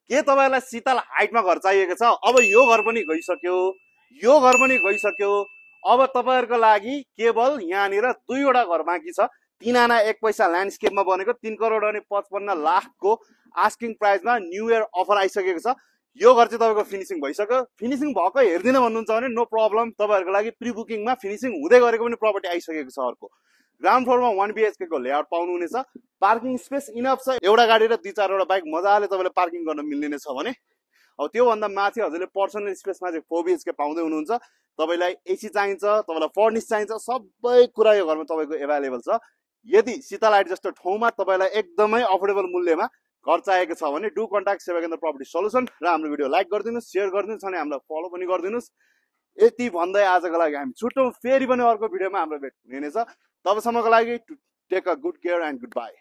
के तपाईहरुलाई शीतल हाइटमा घर चाहिएको छ? अब यो घर पनि गइसक्यो, यो घर पनि गइसक्यो। अब तपाईहरुको लागि केवल यहाँनिर दुईवटा घर बाँकी छ। 3 आना 1 पैसा ल्यान्डस्केपमा बनेको 3 करोड अनि 55 लाखको आस्किङ प्राइसमा न्यू इयर अफर आइसकेको छ। यो घर चाहिँ तपाईको फिनिशिङ भइसक्यो। फिनिशिङ भएको हेर्दिन भन्नुहुन्छ भने नो प्रब्लम, तपाईहरुको लागि प्री बुकिङमा फिनिशिङ हुँदै गरेको पनि प्रपर्टी आइसकेको छ। अर्को ग्राउन्ड फ्लोरमा 1 BHK को लेआउट पाउनुहुनेछ। पार्किङ स्पेस इनफ छ। एउटा गाडी र 2-4 वटा बाइक मजाले तपाईले पार्किङ गर्न मिल्ने नै छ भने अब त्यो भन्दा माथि हजुरले पर्सनल स्पेसमा चाहिँ 4 BHK पाउँदै हुनुहुन्छ। तपाईलाई एसी चाहिन्छ, तपाईलाई फर्निश चाहिन्छ, सबै कुरा यो घरमा तपाईको अवेलेबल छ। यदि शीतल हाइट जस्तो ठाउँमा तपाईलाई एकदमै अफोर्डेबल मूल्यमा घर चाहिएको छ भने डु कन्ट्याक्ट सेवाकेन्द्र प्रपर्टी सल्युसन र हाम्रो भिडियो लाइक गरिदिनुस्, शेयर गरिदिनुस् अनि हामीलाई फलो पनि गरिदिनुस्। यति भन्दै आजको लागि हामी छुट्टौं। फेरि पनि अर्को भिडियोमा हाम्रो भेट हुने नै छ। तबसम्मको लागि take a good care and good by.